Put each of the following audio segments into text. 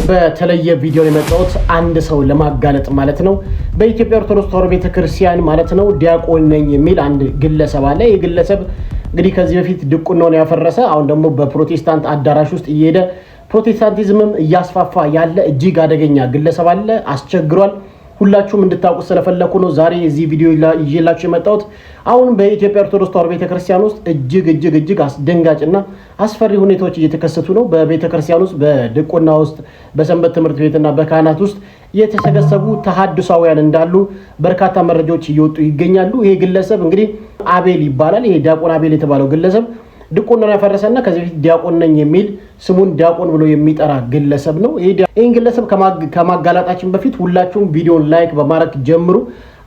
በተለየ ቪዲዮ የመጣሁት አንድ ሰው ለማጋለጥ ማለት ነው። በኢትዮጵያ ኦርቶዶክስ ተዋሕዶ ቤተክርስቲያን ማለት ነው ዲያቆን ነኝ የሚል አንድ ግለሰብ አለ። ይህ ግለሰብ እንግዲህ ከዚህ በፊት ድቁናውን ያፈረሰ፣ አሁን ደግሞ በፕሮቴስታንት አዳራሽ ውስጥ እየሄደ ፕሮቴስታንቲዝምም እያስፋፋ ያለ እጅግ አደገኛ ግለሰብ አለ። አስቸግሯል። ሁላችሁም እንድታውቁ ስለፈለኩ ነው ዛሬ እዚህ ቪዲዮ ይዤላችሁ የመጣሁት። አሁን በኢትዮጵያ ኦርቶዶክስ ተዋሕዶ ቤተክርስቲያን ውስጥ እጅግ እጅግ እጅግ አስደንጋጭና አስፈሪ ሁኔታዎች እየተከሰቱ ነው። በቤተክርስቲያን ውስጥ፣ በድቁና ውስጥ፣ በሰንበት ትምህርት ቤትና በካህናት ውስጥ የተሰገሰጉ ተሐድሳውያን እንዳሉ በርካታ መረጃዎች እየወጡ ይገኛሉ። ይሄ ግለሰብ እንግዲህ አቤል ይባላል። ይሄ ዲያቆን አቤል የተባለው ግለሰብ ድቁናን ያፈረሰና ከዚህ በፊት ዲያቆን ነኝ የሚል ስሙን ዲያቆን ብሎ የሚጠራ ግለሰብ ነው። ይህን ግለሰብ ከማጋላጣችን በፊት ሁላችሁም ቪዲዮን like በማድረግ ጀምሩ።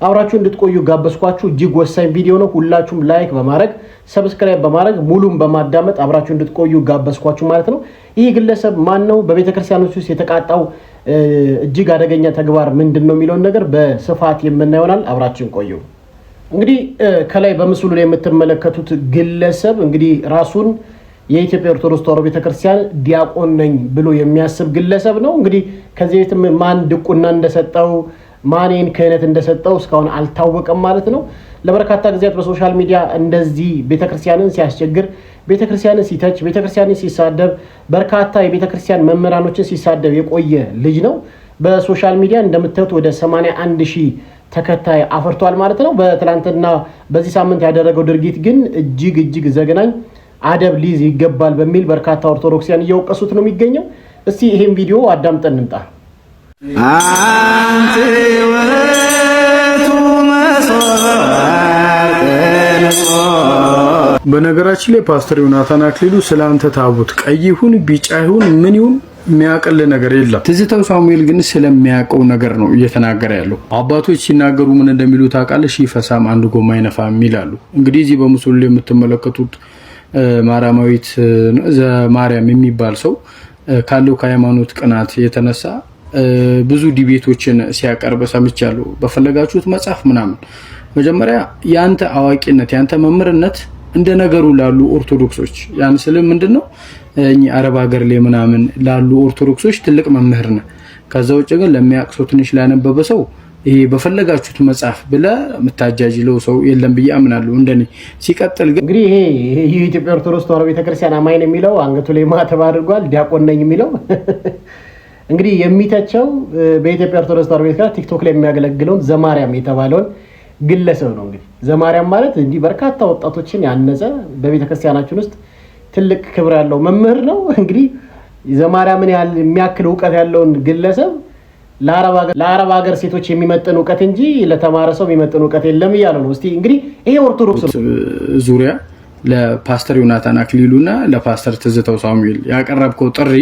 አብራችሁ እንድትቆዩ ጋበዝኳችሁ። እጅግ ወሳኝ ቪዲዮ ነው። ሁላችሁም like በማድረግ፣ subscribe በማድረግ፣ ሙሉን በማዳመጥ አብራችሁ እንድትቆዩ ጋበዝኳችሁ ማለት ነው። ይህ ግለሰብ ማን ነው? በቤተክርስቲያኖች ውስጥ የተቃጣው እጅግ አደገኛ ተግባር ምንድን ነው የሚለውን ነገር በስፋት የምናየው ይሆናል። አብራችን ቆዩ። እንግዲህ ከላይ በምስሉ ላይ የምትመለከቱት ግለሰብ እንግዲህ ራሱን የኢትዮጵያ ኦርቶዶክስ ተዋሕዶ ቤተክርስቲያን ዲያቆን ነኝ ብሎ የሚያስብ ግለሰብ ነው። እንግዲህ ከዚህ በፊትም ማን ድቁና እንደሰጠው፣ ማን ክህነት እንደሰጠው እስካሁን አልታወቀም ማለት ነው። ለበርካታ ጊዜያት በ social media እንደዚህ ቤተክርስቲያንን ሲያስቸግር፣ ቤተክርስቲያንን ሲተች፣ ቤተክርስቲያንን ሲሳደብ፣ በርካታ የቤተክርስቲያን መምህራኖችን ሲሳደብ የቆየ ልጅ ነው። በ social media እንደምታዩት ወደ 81 ሺህ ተከታይ አፍርቷል ማለት ነው። በትላንትና በዚህ ሳምንት ያደረገው ድርጊት ግን እጅግ እጅግ ዘግናኝ፣ አደብ ሊይዝ ይገባል በሚል በርካታ ኦርቶዶክሲያን እየወቀሱት ነው የሚገኘው። እስቲ ይሄን ቪዲዮ አዳምጠን እንምጣ። አንቲ ውእቱ መሶበ በነገራችን ላይ ፓስተር ዮናታን አክሊሉ ስለ አንተ ታቦት ቀይ ይሁን ቢጫ ይሁን ምን ይሁን የሚያቀል ነገር የለም። ትዝታው ሳሙኤል ግን ስለሚያውቀው ነገር ነው እየተናገረ ያለው። አባቶች ሲናገሩ ምን እንደሚሉ ታውቃለህ? ሺህ ፈሳም አንድ ጎማ አይነፋም ይላሉ። እንግዲህ እዚህ በምስሉ ላይ የምትመለከቱት ማርያማዊት ዘማርያም የሚባል ሰው ካለው ከሃይማኖት ቅናት የተነሳ ብዙ debate ኦችን ሲያቀርብ ሰምቻለሁ። በፈለጋችሁት መጽሐፍ ምናምን። መጀመሪያ ያንተ አዋቂነት፣ ያንተ መምህርነት እንደ ነገሩ ላሉ ኦርቶዶክሶች፣ ያን ስል ምንድነው፣ እኚህ አረብ ሀገር ላይ ምናምን ላሉ ኦርቶዶክሶች ትልቅ መምህር ነህ። ከዛ ውጭ ግን ለሚያውቅ ሰው፣ ትንሽ ላነበበ ሰው ይሄ በፈለጋችሁት መጽሐፍ ብለህ የምታጃጅለው ሰው የለም ብዬ አምናለሁ እንደኔ። ሲቀጥል ግን እንግዲህ ይሄ የኢትዮጵያ ኦርቶዶክስ ተዋሕዶ ቤተክርስቲያን አማኝ ነው የሚለው አንገቱ ላይ ማተብ አድርጓል። ዲያቆን ነኝ የሚለው እንግዲህ የሚተቸው በኢትዮጵያ ኦርቶዶክስ ተዋሕዶ ቤተክርስቲያን ቲክቶክ ላይ የሚያገለግለውን ዘማርያም የተባለውን ግለሰብ ነው። እንግዲህ ዘማርያም ማለት እንዲህ በርካታ ወጣቶችን ያነጸ፣ በቤተክርስቲያናችን ውስጥ ትልቅ ክብር ያለው መምህር ነው። እንግዲህ ዘማርያምን ያህል የሚያክል እውቀት ያለውን ግለሰብ ለአረብ ሀገር ሴቶች የሚመጥን እውቀት እንጂ ለተማረ ሰው የሚመጥን እውቀት የለም እያለ ነው። እስቲ እንግዲህ ይሄ ኦርቶዶክስ ነው። ዙሪያ ለፓስተር ዮናታን አክሊሉና ለፓስተር ትዝታው ሳሙኤል ያቀረብከው ጥሪ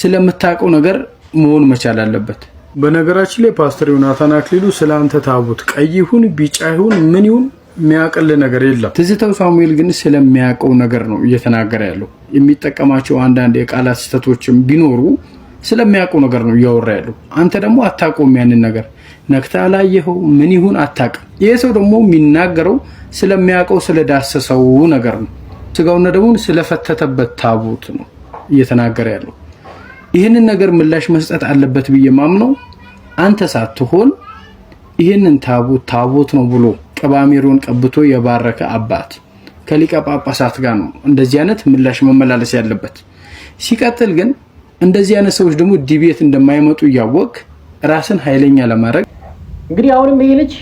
ስለምታውቀው ነገር መሆን መቻል አለበት። በነገራችን ላይ ፓስተር ዮናታን አክሊሉ ስለ አንተ ታቦት ቀይ ይሁን ቢጫ ይሁን ምን ይሁን የሚያቀል ነገር የለም። ትዝታው ሳሙኤል ግን ስለሚያውቀው ነገር ነው እየተናገረ ያለው። የሚጠቀማቸው አንዳንድ የቃላት ስህተቶችም ቢኖሩ ስለሚያውቀው ነገር ነው እያወራ ያለው። አንተ ደግሞ አታውቀውም፣ ያንን ነገር ነክታ አላየኸው፣ ምን ይሁን አታውቅም። ይሄ ሰው ደግሞ የሚናገረው ስለሚያውቀው፣ ስለዳሰሰው ነገር ነው። ስጋውና ደሙን ስለፈተተበት ታቦት ነው እየተናገረ ያለው። ይህንን ነገር ምላሽ መስጠት አለበት ብዬ ማምነው አንተ ሳትሆን ይህንን ታቦት ታቦት ነው ብሎ ቅባሜሮን ቀብቶ የባረከ አባት ከሊቀ ጳጳሳት ጋር ነው እንደዚህ አይነት ምላሽ መመላለስ ያለበት። ሲቀጥል ግን እንደዚህ አይነት ሰዎች ደግሞ debate እንደማይመጡ እያወቅ ራስን ኃይለኛ ለማድረግ እንግዲህ አሁንም ይሄ ልጅ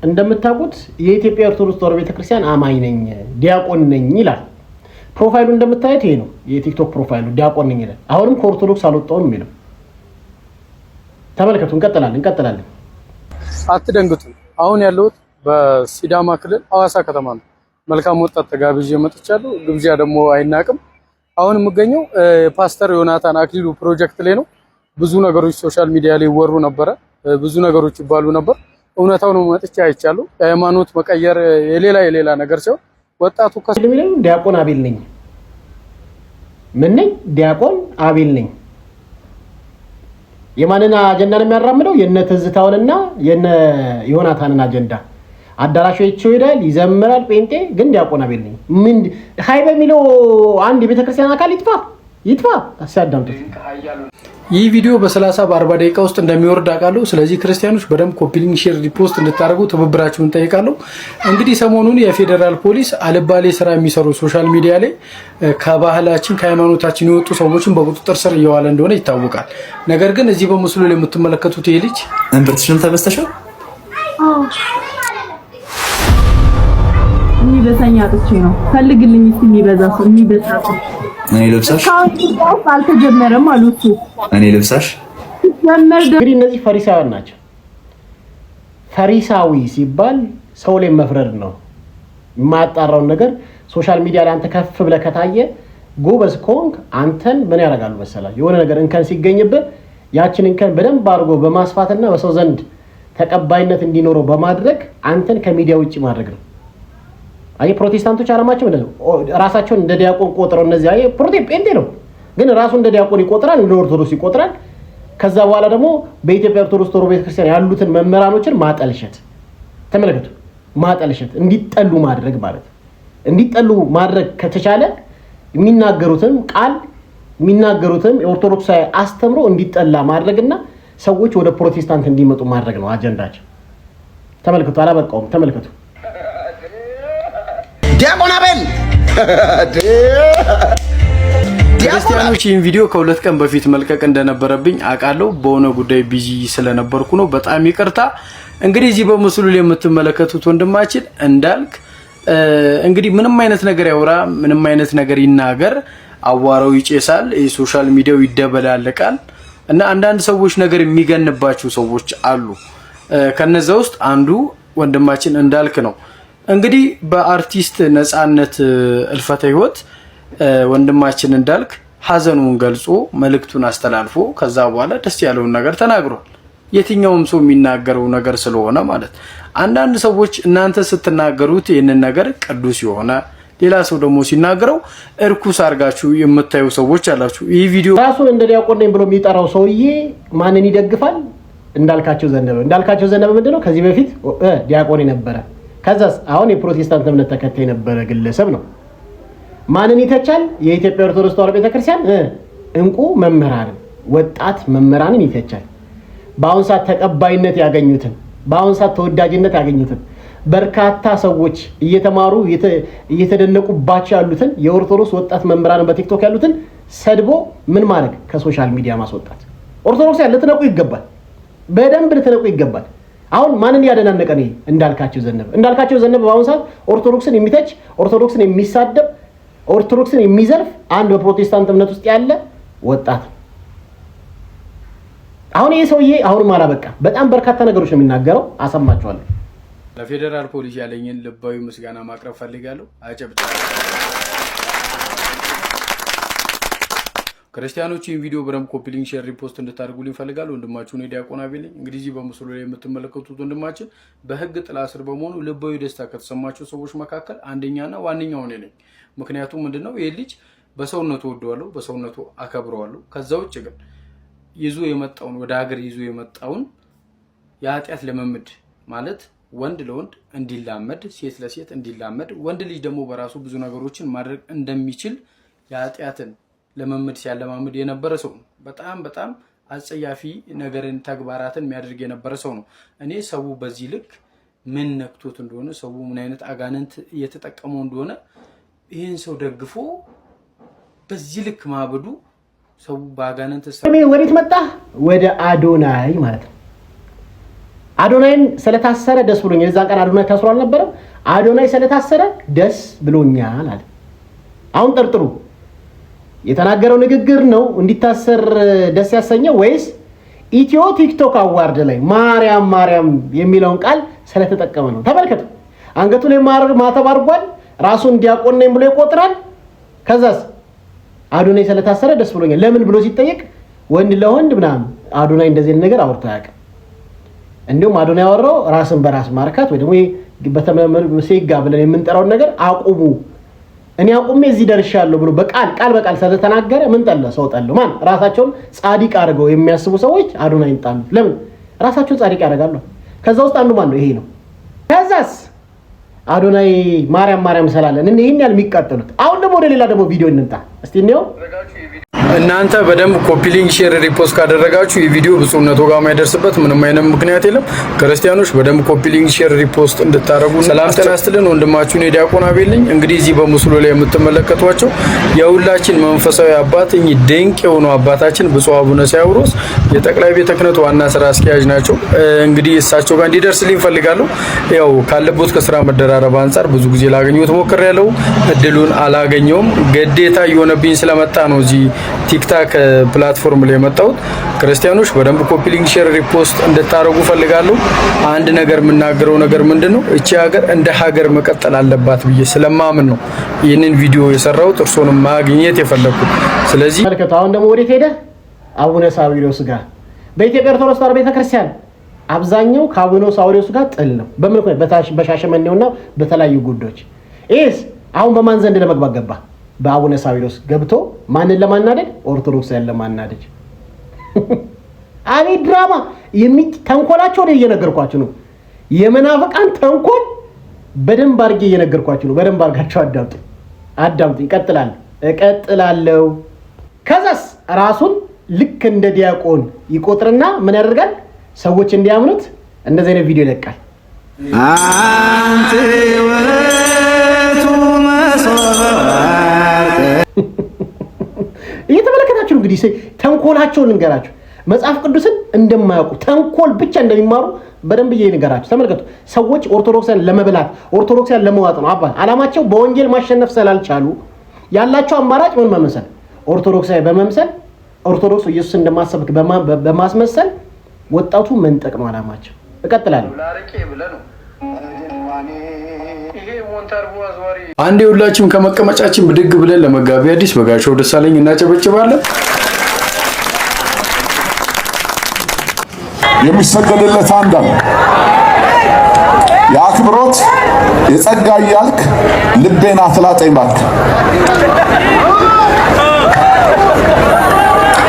እንደምታውቁት የኢትዮጵያ ኦርቶዶክስ ተዋሕዶ ቤተክርስቲያን አማኝ ነኝ፣ ዲያቆን ነኝ ይላል። profile ኡ እንደምታዩት ይሄ ነው፣ የቲክቶክ profile ኡ ዲያቆን ነኝ ይላል። አሁንም ከኦርቶዶክስ አልወጣሁም የሚለው ተመልከቱ። እንቀጥላለን እንቀጥላለን። አትደንግጡ። አሁን ያለሁት በሲዳማ ክልል ሐዋሳ ከተማ ነው። መልካም ወጣት ተጋብዤ መጥቻለሁ። ግብዣ ደግሞ አይናቅም። አሁን የምገኘው ፓስተር ዮናታን አክሊሉ ፕሮጀክት ላይ ነው። ብዙ ነገሮች social media ላይ ይወሩ ነበረ፣ ብዙ ነገሮች ይባሉ ነበር። እውነታው ነው መጥቼ አይቻለሁ። የሃይማኖት መቀየር የሌላ የሌላ ነገር ሲሆን ወጣቱ የሚለው ዲያቆን አቤል ነኝ። ምን ነኝ? ዲያቆን አቤል ነኝ። የማንን አጀንዳ ነው የሚያራምደው? የነ ትዝታውንና የነ ዮናታንን አጀንዳ። አዳራሹ ይሄዳል፣ ይዘምራል። ጴንጤ ግን ዲያቆን አቤል ነኝ። ምን ሀይ በሚለው አንድ የቤተክርስቲያን አካል ይጥፋ ይጥፋ። ሲያዳምጡት ይህ ቪዲዮ በ30 በ40 ደቂቃ ውስጥ እንደሚወርድ አውቃለሁ። ስለዚህ ክርስቲያኖች በደንብ copy link፣ share፣ repost እንድታደርጉ ትብብራችሁን ጠይቃለሁ። እንግዲህ ሰሞኑን የፌዴራል ፖሊስ አልባሌ ስራ የሚሰሩ social media ላይ ከባህላችን ከሃይማኖታችን የወጡ ሰዎችን በቁጥጥር ስር እየዋለ እንደሆነ ይታወቃል። ነገር ግን እዚህ በምስሉ ላይ የምትመለከቱት ይህ ልጅ እምብርትሽን ተበስተሻል። የሚበሳኝ አጥቼ ነው። ፈልግልኝ እስኪ የሚበዛ ሰው፣ የሚበሳ ሰው። እኔ ልብሳሽ እስካሁን አልተጀመረም አሉ እሱ። እኔ ልብሳሽ ሲጀመር እንግዲህ እነዚህ ፈሪሳውያን ናቸው። ፈሪሳዊ ሲባል ሰው ላይ መፍረድ ነው። የማያጣራውን ነገር social media ላይ አንተ ከፍ ብለህ ከታየ፣ ጎበዝ ከሆንክ አንተን ምን ያደርጋሉ መሰላችሁ? የሆነ ነገር እንከን ሲገኝብህ ያችን እንከን በደንብ አድርጎ በማስፋትና በሰው ዘንድ ተቀባይነት እንዲኖረው በማድረግ አንተን ከሚዲያ ውጭ ማድረግ ነው። አየህ፣ ፕሮቴስታንቶች አላማቸው ምንድን ነው? ራሳቸውን እንደ ዲያቆን ቆጥረው እነዚህ፣ አየህ፣ ጴንጤ ነው ግን ራሱ እንደ ዲያቆን ይቆጥራል፣ እንደ ኦርቶዶክስ ይቆጥራል። ከዛ በኋላ ደግሞ በኢትዮጵያ ኦርቶዶክስ ተዋሕዶ ቤተክርስቲያን ያሉትን መምህራኖችን ማጠልሸት፣ ተመልከቱ፣ ማጠልሸት፣ እንዲጠሉ ማድረግ ማለት ነው። እንዲጠሉ ማድረግ ከተቻለ የሚናገሩትም ቃል፣ የሚናገሩትም የኦርቶዶክሳዊ አስተምሮ እንዲጠላ ማድረግና ሰዎች ወደ ፕሮቴስታንት እንዲመጡ ማድረግ ነው አጀንዳቸው። ተመልከቱ፣ አላበቃውም። ተመልከቱ። ዲያቆን አቤል። ክርስቲያኖች፣ ይህን ቪዲዮ ከ2 ቀን በፊት መልቀቅ እንደነበረብኝ አውቃለሁ። በሆነ ጉዳይ busy ስለነበርኩ ነው። በጣም ይቅርታ። እንግዲህ እዚህ በምስሉ ላይ የምትመለከቱት ወንድማችን እንዳልክ እንግዲህ ምንም አይነት ነገር ያውራ፣ ምንም አይነት ነገር ይናገር፣ አዋራው ይጨሳል፣ የ social media ው ይደበላለቃል እና አንዳንድ ሰዎች ነገር የሚገንባቸው ሰዎች አሉ። ከነዛ ውስጥ አንዱ ወንድማችን እንዳልክ ነው። እንግዲህ በአርቲስት ነፃነት እልፈተ ህይወት ወንድማችን እንዳልክ ሀዘኑን ገልጾ መልእክቱን አስተላልፎ ከዛ በኋላ ደስ ያለውን ነገር ተናግሯል። የትኛውም ሰው የሚናገረው ነገር ስለሆነ ማለት። አንዳንድ ሰዎች እናንተ ስትናገሩት ይህንን ነገር ቅዱስ የሆነ፣ ሌላ ሰው ደግሞ ሲናገረው እርኩስ አድርጋችሁ የምታዩ ሰዎች አላችሁ። ይህ ቪዲዮ ራሱን እንደ ዲያቆን ነኝ ብሎ የሚጠራው ሰውዬ ማንን ይደግፋል? እንዳልካቸው ዘነበ። እንዳልካቸው ዘነበ ምንድነው? ከዚህ በፊት ዲያቆን የነበረ፣ ከዛስ አሁን የፕሮቴስታንት እምነት ተከታይ የነበረ ግለሰብ ነው። ማንን ይተቻል? የኢትዮጵያ ኦርቶዶክስ ተዋሕዶ ቤተክርስቲያን እንቁ መምህራንን፣ ወጣት መምህራንን ይተቻል። በአሁን ሰዓት ተቀባይነት ያገኙትን፣ በአሁን ሰዓት ተወዳጅነት ያገኙትን፣ በርካታ ሰዎች እየተማሩ እየተደነቁባቸው ያሉትን የኦርቶዶክስ ወጣት መምህራንን በቲክቶክ ያሉትን ሰድቦ ምን ማድረግ? ከ social media ማስወጣት። ኦርቶዶክሳውያን ልትነቁ ይገባል። በደንብ ልትነቁ ይገባል። አሁን ማንን እያደናነቀ ነው? እንዳልካቸው ዘነበ። እንዳልካቸው ዘነበ በአሁን ሰዓት ኦርቶዶክስን የሚተች፣ ኦርቶዶክስን የሚሳደብ፣ ኦርቶዶክስን የሚዘልፍ አንድ በፕሮቴስታንት እምነት ውስጥ ያለ ወጣት ነው። አሁን ይህ ሰውዬ አሁንም አላበቃ። በጣም በርካታ ነገሮች ነው የሚናገረው። አሰማችኋለሁ። ለፌዴራል ፖሊስ ያለኝን ልባዊ ምስጋና ማቅረብ ፈልጋለሁ። አጨብጭ። ክርስቲያኖች፣ ይህን ቪዲዮ በደንብ copy link፣ share፣ repost እንድታደርጉልኝ እፈልጋለሁ። ወንድማችሁ እኔ ዲያቆን አቤል ነኝ። እንግዲህ እዚህ በምስሉ ላይ የምትመለከቱት ወንድማችን በህግ ጥላ ስር በመሆኑ ልባዊ ደስታ ከተሰማቸው ሰዎች መካከል አንደኛና ዋነኛው እኔ ነኝ። ምክንያቱም ምንድነው፣ ይህ ልጅ በሰውነቱ ወደዋለሁ፣ በሰውነቱ አከብረዋለሁ። ከዛ ውጭ ግን ይዞ የመጣውን፣ ወደ ሀገር ይዞ የመጣውን የኃጢአት ልምምድ፣ ማለት ወንድ ለወንድ እንዲላመድ፣ ሴት ለሴት እንዲላመድ፣ ወንድ ልጅ ደግሞ በራሱ ብዙ ነገሮችን ማድረግ እንደሚችል የኃጢአትን ልምምድ ሲያለማምድ የነበረ ሰው ነው። በጣም በጣም አጸያፊ ነገርን፣ ተግባራትን የሚያደርግ የነበረ ሰው ነው። እኔ ሰው በዚህ ልክ ምን ነክቶት እንደሆነ፣ ሰው ምን አይነት አጋንንት እየተጠቀመው እንደሆነ፣ ይህን ሰው ደግፎ በዚህ ልክ ማበዱ፣ ሰው በአጋንንት ወዴት መጣ? ወደ አዶናይ ማለት ነው። አዶናይን ስለታሰረ ደስ ብሎኛል። የዛን ቀን አዶናይ ታስሮ አልነበረም? አዶናይ ስለታሰረ ደስ ብሎኛል አለ። አሁን ጠርጥሩ፣ የተናገረው ንግግር ነው እንዲታሰር ደስ ያሰኘው ወይስ ኢትዮ ቲክቶክ award ላይ ማርያም ማርያም የሚለውን ቃል ስለተጠቀመ ነው? ተመልከቱ። አንገቱ ላይ ማተብ አድርጓል። ራሱን ዲያቆን ነኝ ብሎ ይቆጥራል። ከዛስ አዶናይ ስለታሰረ ደስ ብሎኛል ለምን ብሎ ሲጠየቅ ወንድ ለወንድ ምናምን። አዶናይ እንደዚህ ነገር አውርቶ አያውቅም። እንዲሁም አዶናይ ያወራው ራስን በራስ ማርካት ወይ ደግሞ ሴጋ ብለን የምንጠራውን ነገር አቁሙ፣ እኔ አቁሜ እዚህ ደርሻለሁ ብሎ በቃል ቃል በቃል ስለተናገረ ምን ጠላ? ሰው ጠላው። ማን? ራሳቸውን ጻድቅ አድርገው የሚያስቡ ሰዎች አዶናይን ጣሉት። ለምን ራሳቸውን ጻድቅ ያደርጋሉ? ከዛ ውስጥ አንዱ ማን ነው? ይሄ ነው። ከዛስ አዶናይ ማርያም ማርያም ስላለን እኔ ይሄን ያህል የሚቃጠሉት። አሁን ደግሞ ወደ ሌላ ደግሞ ቪዲዮ እንምጣ እስቲ እንየው። እናንተ በደንብ copy link፣ share፣ repost ካደረጋችሁ ይህ ቪዲዮ ብፁዕነቱ ጋር የማይደርስበት ምንም አይነት ምክንያት የለም። ክርስቲያኖች በደንብ copy link፣ share፣ repost እንድታደርጉ። ሰላም ጤና ይስጥልን። ወንድማችሁ እኔ ዲያቆን አቤል ነኝ። እንግዲህ እዚህ በምስሉ ላይ የምትመለከቷቸው የሁላችን መንፈሳዊ አባት እኚህ ድንቅ የሆኑ አባታችን ብፁዕ አቡነ ሳዊሮስ የጠቅላይ ቤተ ክህነት ዋና ስራ አስኪያጅ ናቸው። እንግዲህ እሳቸው ጋር እንዲደርስልኝ እፈልጋለሁ። ያው ካለቦት ከስራ መደራረብ አንጻር ብዙ ጊዜ ላገኘሁት ሞክሬያለሁ። እድሉን አላገኘውም። ግዴታ እየሆነብኝ ስለመጣ ነው እዚህ TikTok platform ላይ የመጣሁት። ክርስቲያኖች በደንብ copy link፣ share፣ repost እንድታደርጉ ፈልጋለሁ። አንድ ነገር የምናገረው ነገር ምንድነው፣ እቺ ሀገር እንደ ሀገር መቀጠል አለባት ብዬ ስለማምን ነው ይህንን ቪዲዮ የሰራሁት፣ እርሶንም ማግኘት የፈለኩት። ስለዚህ ተመልከቱ። አሁን ደግሞ ወዴት ሄደ? አቡነ ሳዊሮስ ጋር። በኢትዮጵያ ኦርቶዶክስ ተዋሕዶ ቤተክርስቲያን አብዛኛው ከአቡነ ሳዊሮስ ጋር ጥል ነው። በምን ምክንያት? በሻሸመኔውና በተለያዩ ጉዳዮች። ይህስ አሁን በማን ዘንድ ለመግባት ገባ? በአቡነ ሳዊሮስ ገብቶ ማንን ለማናደድ? ኦርቶዶክሳውያን ለማናደድ። አቤት ድራማ! ተንኮላቸውን እየነገርኳችሁ ነው። የመናፍቃን ተንኮል በደንብ አድርጌ እየነገርኳችሁ ነው። በደንብ አድርጋችሁ አዳምጡ፣ አዳምጡ። ይቀጥላል፣ እቀጥላለሁ። ከዛስ ራሱን ልክ እንደ ዲያቆን ይቆጥርና ምን ያደርጋል? ሰዎች እንዲያምኑት እንደዚህ አይነት ቪዲዮ ይለቃል። አንቲ ውእቱ መሶበ ወርቅ። እየተመለከታችሁ ነው እንግዲህ ተንኮላቸውን ልንገራችሁ። መጽሐፍ ቅዱስን እንደማያውቁ ተንኮል ብቻ እንደሚማሩ በደንብ እየነገራችሁ ተመልከቱ። ሰዎች ኦርቶዶክሳን ለመብላት፣ ኦርቶዶክሳን ለመዋጥ ነው አባ አላማቸው። በወንጌል ማሸነፍ ስላልቻሉ ያላቸው አማራጭ ምን መመሰል? ኦርቶዶክሳዊ በመምሰል፣ ኦርቶዶክስ ኢየሱስ እንደማሰብክ በማስመሰል ወጣቱ መንጠቅ ነው አላማቸው። እቀጥላለሁ። አንዴ ሁላችንም ከመቀመጫችን ብድግ ብለን ለመጋቢ ሐዲስ በጋሻው ደሳለኝ እናጨበጭባለን። የሚሰገድለት አንድ አለ። የአክብሮት የጸጋ እያልክ ልቤን አትላጠኝ ባክ።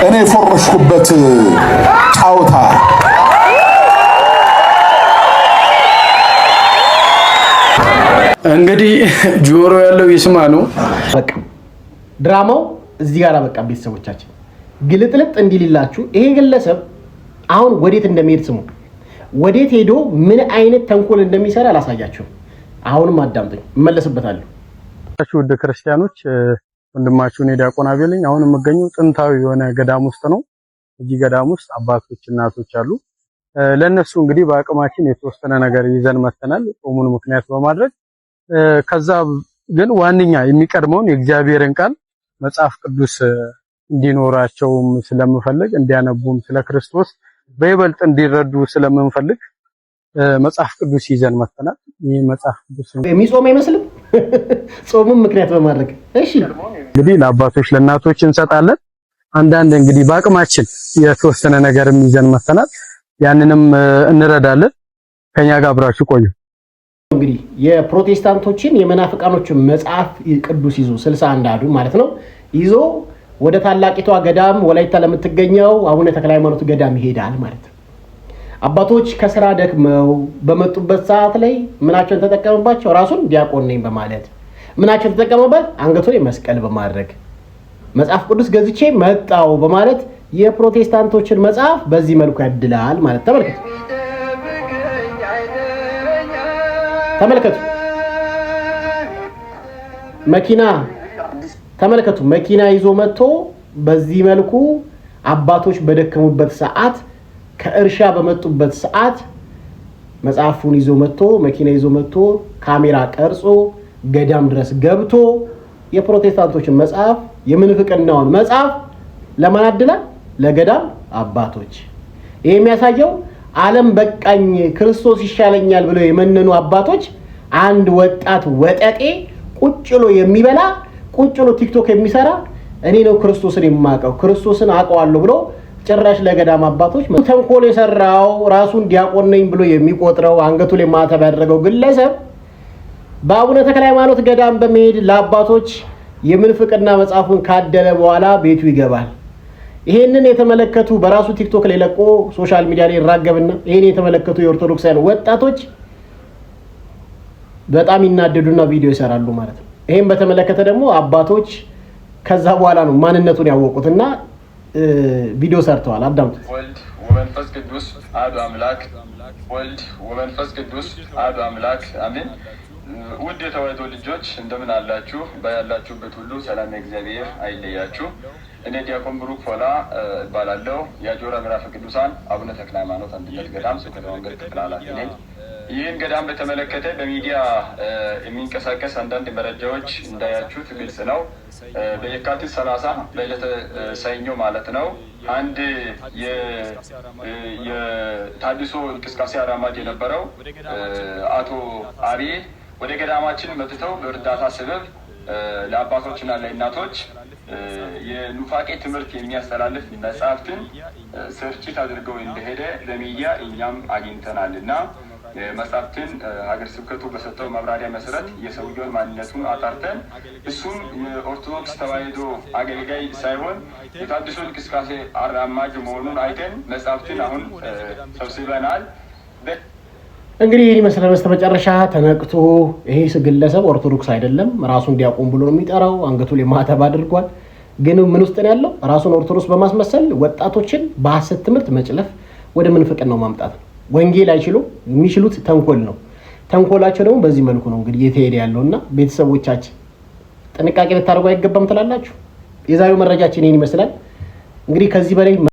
እኔ የፎረሽኩበት ጫወታ። እንግዲህ ጆሮ ያለው ይስማ ነው። በቃ ድራማው እዚህ ጋር በቃ። ቤተሰቦቻችን፣ ግልጥልጥ እንዲልላችሁ ይሄ ግለሰብ አሁን ወዴት እንደሚሄድ ስሙ። ወዴት ሄዶ ምን አይነት ተንኮል እንደሚሰራ አላሳያችሁም። አሁንም አዳምጡኝ፣ እመለስበታለሁ። ውድ ክርስቲያኖች፣ ወንድማችሁ እኔ ዲያቆን አቤል ነኝ። አሁን የምገኘው ጥንታዊ የሆነ ገዳም ውስጥ ነው። እዚህ ገዳም ውስጥ አባቶች፣ እናቶች አሉ። ለእነሱ እንግዲህ በአቅማችን የተወሰነ ነገር ይዘን መተናል፣ ጾሙን ምክንያት በማድረግ። ከዛ ግን ዋነኛ የሚቀድመውን የእግዚአብሔርን ቃል መጽሐፍ ቅዱስ እንዲኖራቸውም ስለምፈልግ፣ እንዲያነቡም፣ ስለ ክርስቶስ በይበልጥ እንዲረዱ ስለምንፈልግ መጽሐፍ ቅዱስ ይዘን መተናል። ይህ መጽሐፍ ቅዱስ የሚጾም አይመስልም። ጾሙም ምክንያት በማድረግ፣ እሺ። እንግዲህ ለአባቶች ለእናቶች እንሰጣለን። አንዳንድ እንግዲህ በአቅማችን የተወሰነ ነገርም ይዘን መተናል። ያንንም እንረዳለን። ከኛ ጋር አብራችሁ ቆዩ። እንግዲህ የፕሮቴስታንቶችን የመናፍቃኖችን መጽሐፍ ቅዱስ ይዞ፣ 61 አሐዱ ማለት ነው፣ ይዞ ወደ ታላቂቷ ገዳም ወላይታ ለምትገኘው አቡነ ተክለ ሃይማኖት ገዳም ይሄዳል ማለት ነው። አባቶች ከስራ ደክመው በመጡበት ሰዓት ላይ ምናቸውን ተጠቀመባቸው? ራሱን ዲያቆን ነኝ በማለት ምናቸውን ተጠቀመበት? አንገቱ ላይ መስቀል በማድረግ፣ መጽሐፍ ቅዱስ ገዝቼ መጣው በማለት የፕሮቴስታንቶችን መጽሐፍ በዚህ መልኩ ያድላል ማለት። ተመልከቱ፣ ተመልከቱ፣ መኪና ተመልከቱ። መኪና ይዞ መጥቶ በዚህ መልኩ አባቶች በደከሙበት ሰዓት፣ ከእርሻ በመጡበት ሰዓት መጽሐፉን ይዞ መጥቶ፣ መኪና ይዞ መጥቶ፣ ካሜራ ቀርጾ፣ ገዳም ድረስ ገብቶ የፕሮቴስታንቶችን መጽሐፍ፣ የምንፍቅናውን መጽሐፍ ለማን አድላል? ለገዳም አባቶች። ይህ የሚያሳየው ዓለም በቃኝ ክርስቶስ ይሻለኛል ብለው የመነኑ አባቶች አንድ ወጣት ወጠጤ ቁጭ ብሎ የሚበላ፣ ቁጭ ብሎ TikTok የሚሰራ፣ እኔ ነው ክርስቶስን የማውቀው፣ ክርስቶስን አውቀዋለሁ ብሎ ጭራሽ ለገዳም አባቶች ተንኮል የሰራው፣ ራሱን ዲያቆን ነኝ ብሎ የሚቆጥረው፣ አንገቱ ላይ ማተብ ያደረገው ግለሰብ በአቡነ ተክለ ሃይማኖት ገዳም በመሄድ ለአባቶች የምንፍቅና መጽሐፉን ካደለ በኋላ ቤቱ ይገባል። ይሄንን የተመለከቱ፣ በራሱ TikTok ላይ ለቆ social media ላይ ይራገብና ይሄን የተመለከቱ የኦርቶዶክሳውያን ወጣቶች በጣም ይናደዱና ቪዲዮ ይሰራሉ ማለት ነው። ይሄን በተመለከተ ደግሞ አባቶች ከዛ በኋላ ነው ማንነቱን ያወቁት እና ቪዲዮ ሰርተዋል። አዳምጡት። ወልድ ወመንፈስ ቅዱስ አሐዱ አምላክ፣ ወልድ ወመንፈስ ቅዱስ አሐዱ አምላክ አሜን። ውድ የተዋሕዶ ልጆች እንደምን አላችሁ? በያላችሁበት ሁሉ ሰላም እግዚአብሔር አይለያችሁ። እኔ ዲያቆን ብሩክ ፎላ እባላለሁ። የአጆራ ምዕራፈ ቅዱሳን አቡነ ተክለ ሃይማኖት አንድነት ገዳም ስብከተ ወንጌል ክፍል ኃላፊ ነኝ። ይህን ገዳም በተመለከተ በሚዲያ የሚንቀሳቀስ አንዳንድ መረጃዎች እንዳያችሁት ግልጽ ነው። በየካቲት 30 በዕለተ ሰኞ ማለት ነው፣ አንድ የታድሶ እንቅስቃሴ አራማጅ የነበረው አቶ አቤ ወደ ገዳማችን መጥተው በእርዳታ ሰበብ ለአባቶችና ለእናቶች የኑፋቄ ትምህርት የሚያስተላልፍ መጽሐፍትን ስርጭት አድርገው እንደሄደ በሚዲያ እኛም አግኝተናል እና መጽሐፍትን ሀገር ስብከቱ በሰጠው ማብራሪያ መሰረት የሰውየውን ማንነቱን አጣርተን እሱም የኦርቶዶክስ ተዋሕዶ አገልጋይ ሳይሆን የታድሶ እንቅስቃሴ አራማጅ መሆኑን አይተን መጽሐፍትን አሁን ሰብስበናል። እንግዲህ ይህን ይመስላል። በስተመጨረሻ ተነቅቶ ይሄ ግለሰብ ኦርቶዶክስ አይደለም፣ ራሱን ዲያቆን ብሎ ነው የሚጠራው። አንገቱ ላይ ማተብ አድርጓል። ግን ምን ውስጥ ነው ያለው? ራሱን ኦርቶዶክስ በማስመሰል ወጣቶችን በሐሰት ትምህርት መጭለፍ፣ ወደ ምንፍቅናው ማምጣት ነው። ወንጌል አይችሉም። የሚችሉት ተንኮል ነው። ተንኮላቸው ደግሞ በዚህ መልኩ ነው እንግዲህ እየተሄደ ያለው እና ቤተሰቦቻችን ጥንቃቄ ልታደርጉ አይገባም ትላላችሁ። የዛሬው መረጃችን ይህን ይመስላል። እንግዲህ ከዚህ በላይ